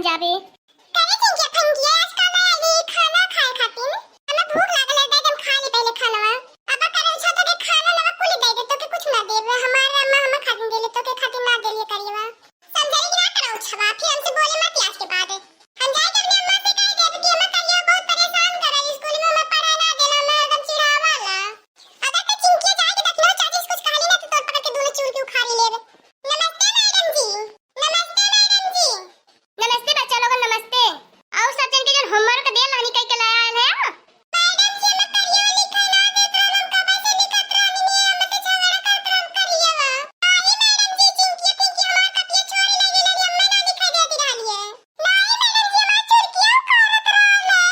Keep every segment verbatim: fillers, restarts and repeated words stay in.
जाबे। करे चिंकिया फंकिया, आज का मैं आई खाना खाए खातिर? हमें भूख लागल है, दे दम खा ले पहले खाना। अब करे छो तो के खाना ना कुल दे दे, तो के कुछ ना देब। हमार अम्मा हमें खातिर देले, तो के खातिर ना देले करियवा। समझाई कि ना करो छवा, फिर हमसे बोले मत आज के बाद। हम जाए के अपने अम्मा से कह देब कि हमें करियवा बहुत परेशान करे, स्कूल में हमें पढ़ा ना देला, हमें एकदम चिढ़ावाला। अगर तो चिंकिया जाए के देखलो चाची से कुछ कहली ना तो तोर पकड़ के दोनों चूल के उखाड़ी लेब। नमस्ते मैडम जी। नमस्ते मैडम जी। नमस्ते बच्चा लोगन, नमस्ते। और सब जन के जन होमवर्क दे रहनी कई के ले आयल है? मैडम जी, हमें करियो लिखा ना देत रहन, हम कब से लिखत रहनी, नहीं, हम तो झगड़ा करत रहन करियो। नहीं मैडम जी, चिंकिया पिंकी हमार कपिया छोड़ ले गेली, हमें ना लिखा देत रहनी है। नहीं मैडम जी, हमार चुरकिया उखाड़त रहल है।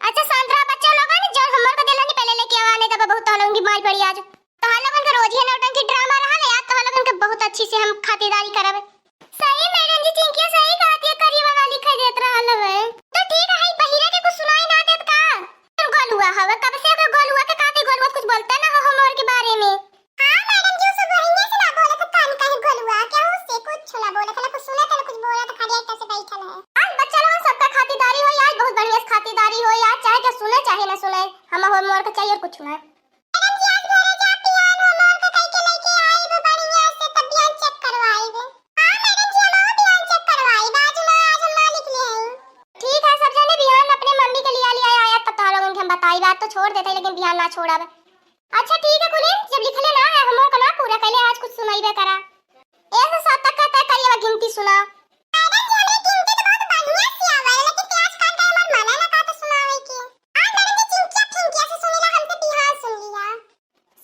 अच्छा शांत रहा बच्चा लोगन, जौन होमवर्क देला नहीं पहले लेके आवा, नहीं तब बहुत तोहलोगन की मार पड़ी आज। तोहलोगन के रोज ही नौटंकी ड्रामा रहा ले, आज तोहलोगन के बहुत अच्छी से हम खातिरदारी करब। सही मैडम जी, चिंकिया सही कहत है, करियवा ना लिखे देत रहल हवे। तो ठीक है, बहिरा के कुछ सुनाई ना देत का? गोलुआ हवे, कब से ओकर गोलुआ के कहती, गोलुआ कुछ बोलता ना हो होमवर्क के बारे में। हाँ मैडम जी, उ सुबहिया से ना बोलत है, कान काहे गोलुआ, केहू से कुछ ना बोलत है, ना कुछ सुनत है, ना कुछ बोलत है, खाली एक से बैठल है। आज बच्चा लोगन सबका खातिरदारी होई, आज बहुत बढ़िया से खातिरदारी होई, आज चाहे के सुने चाहे ना सुने, हम होमवर्क चाहिए और कुछ ना। मैडम जी, आज घरे जा, बिहान होमवर्क कई के लेके आइब बढ़िया से, तब बिहान चेक करवाइब। हाँ मैडम जी, हम वो बिहान चेक करवाइब, आज ना, आज हम ना लिखले हई। ठीक है, सब जने बिहान अपने मम्मी के लिया लिया आया, तब तोहलोगन के हम बताइब, आज तो छोड़ देते लेकिन बिहान ना छोड़ब। अच्छा ठीक है कुलीन, जब लिखले ना है, होमवर्क ना पूरा कैले, आज कुछ सुनाइबे करा। एक से सात तक कहता है, करिए गिनती सुना। मैडम जी, हमें गिनती तो बहुत बढ़िया से आवे, लेकिन प्याज काट के हमार मना ना कहता सुनावे के। आज मैडम जी चिंकिया फिंकिया से सुनीला, हमसे बिहान सुन लिया।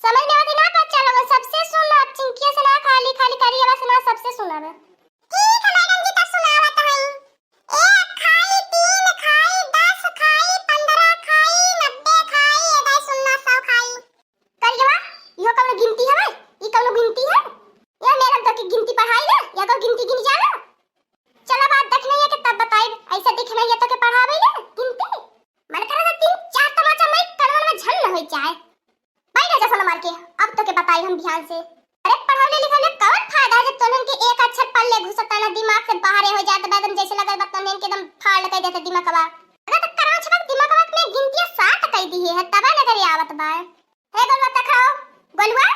समझ में आवत ना बच्चा लोगन, सबसे सुन लो, अब चिंकिया से ना, खाली खाली करिए बस ना, सबसे सुनावे। ठीक है मैडम जी, तब सुनावत हई। एक खाई, तीन खाई, दस खाई, पन्द्रह खाई, नब्बे खाई, ए दाई सुन्ना, सौ खाई। करियवा, इहो कौनो गिनती हवे? ई कौनो गिनती है? या मैडम तो के गिनती पढ़ाई ना, या तो गिनती गिन जाना। चला बात देखने ये के तब बताई, ऐसा देखने ये तो के पढ़ावे ना गिनती। मन करा था तीन चार तमाचा मैं कनवन में झन न होई जाए। बैठ जा सोना मार के, अब तो के बताई हम ध्यान से। अरे पढ़ावले लिखले कौन फायदा है जब तोहन के एक अक्षर पढ़ ले घुसता ना दिमाग से बाहरे हो जात बा, एकदम जैसे लगत बा तोहन के एकदम फाड़ कर देते दिमागवा। अगर तो करवा छपक दिमागवा में गिनतिया सात कई दी है, तबा नजर आवत बा। हे गोलुआ तक हो, गोलुआ,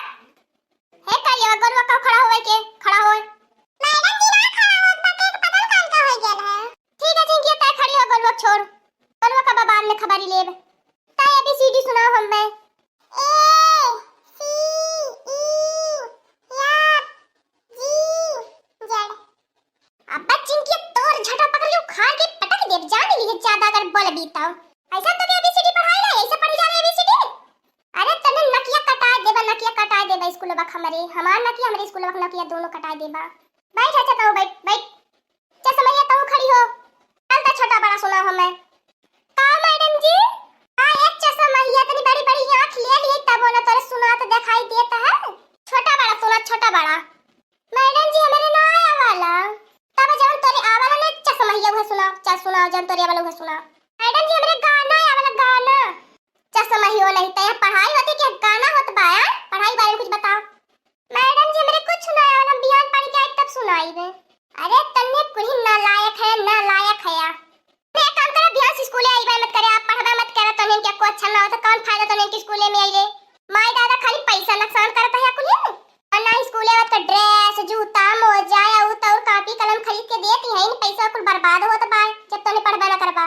हे कहियो गोलुआ का खड़ा होवे के, खड़ा होए। मैडम जी ना खड़ा होत बा, के पता न कान का हो गेल है। ठीक है चिंकिया, तय खड़ी हो, गोलुआ छोड़, गोलुआ का बाद में खबरी लेब। तय एबीसीडी सुनाओ हमें। ए, सी, ई, एफ, जी, जेड। अब्बा चिंकिया तोर झटा पकड़ के उखाड़ के पटक देब, जान ली है ज्यादा अगर बोलबी तो। ऐसा तो के एबीसीडी पढ़ाई ना, ऐसे पढ़ी जा रहे एबीसीडी। अरे तने नकिया कटाए देबा, नकिया कटाए देबा स्कूलवा हमरे, हमार नकिया हमरे स्कूलवा नकिया दोनों कटाए देबा। बैठ अच्छा तू बैठ, बैठ। चश्मैया तू खड़ी हो। चल तो छोटा बड़ा सुनाओ हमें। का मैडम जी? हाँ, एक चश्मैया तनी बड़ी बड़ी आँख ले लिए तब ना तोरे सुनात दिखाई देत है। छोटा बड़ा सुना, छोटा बड़ा। मैडम जी, हमरे ना आया वाला। तब जवन तोरे आवाला ने चश्मैया उहे सुनाओ, चल सुनाओ, जवन तोरे आवाला उहे सुनाओ। मैडम जी, हमरे गाना आवाला, गाना। चश्मैया नहीं, तो यहाँ पढ़ाई होती कि गाना होत बा, आय? पढ़ाई बारे में कुछ बताओ। मैडम जी, हमरे कुछ ना आवाला, हम बिहान पढ़ के आई तब सुनाई बे। अरे तन्ने कुल ही नालायक है, नालायक है या। एक काम करा, बिहान से स्कूले आइबे मत करे, आप पढ़बे मत करे, तो इनके को अच्छा ना हो, तो कौन फायदा तो इनके स्कूले में आइले? माई दादा खाली पैसा नुकसान करत है कुल ही। और ना स्कूले आवत का ड्रेस, जूता, मोजा या ऊ तो और कॉपी कलम खरीद के देती है, इन पैसा कुल बर्बाद होत बा, जब तोने पढ़बे ना करबा।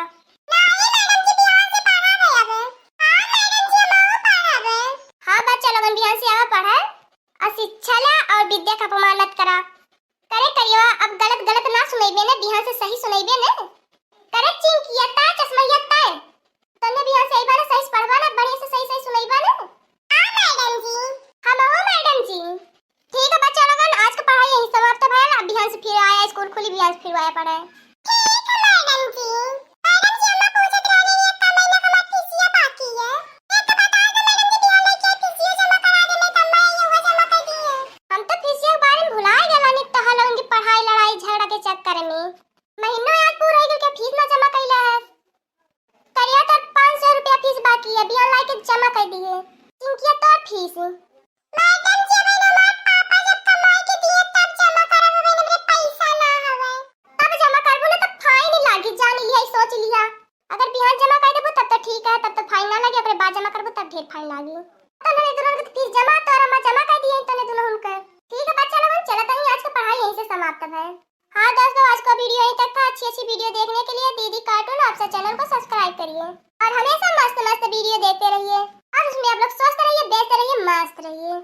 नहीं मैडम जी, बिहान से पढ़ा गया बे। हाँ मैडम जी, हम और पढ़ा बे। हाँ बच्चा लोगन बिहान से आवा पढ़े, और शिक्षा ला और विद्या का अपमान मत करा। करे करियवा, अब गलत गलत ना सुनैबे ने, बिहान से सही सुनैबे ने। करे चिंकिया ताय, चश्मैया ताय। तन्ने बिहान से अइबा ना, सही से पढ़बा ना, बढ़िया से सही सही सुनैबा ना। हाँ मैडम जी। हम हो मैडम जी। ठीक है बच्चा लोगन, आज का पढ़ाई यहीं समाप्त भयल। अब बिहान से फिर आया, स्कूल खुली, बिहान से फिर आया पढ़े। ठीक है मैडम जी। मैडम जी, अम्मा पूछत रहनी, एक का महीना का हमार फीसिया बाकी है। एक तो बता दो मैडम जी, बिहान लेके फीसिया जमा करा दे, मैं तो अम्मा ये हुआ जमा कर दी है। हम तो फीसिया के बारे में भुला गए रहनी, तोहर लोगन की पढ़ाई, लड़ाई, झगड़ा के चक्कर में। महीना आज पूरा हो गया, फीस ना जमा कैला है। करिया तोर पाँच सौ रुपया फीस बाकी है, बिहान लाई के जमा कर दिए। चिंकिया तोर फीस। मैडम जी, अबे हमार पापा जब कमाई के दिए तब जमा करब, अबे हमरे पैसा ना हवे। तब जमा करबो ना तो फाइन लाग बाद जमा करबू तब ढेर fine लागी। तने दुल्हन के तो फीस जमा, तो अम्मा जमा कर दिए तने दुल्हन के। ठीक है बच्चा लोगन, चलत हई, आज का पढ़ाई यहीं से समाप्त है। हाँ दोस्तों, आज का वीडियो यहीं तक था। अच्छी अच्छी वीडियो देखने के लिए दीदी कार्टून आपसा चैनल को सब्सक्राइब करिए और हमेशा मस्त मस्त वीडियो देखते रहिए। और उसमें आप लोग स्वस्थ रहिए, व्यस्त रहिए, मस्त रहिए।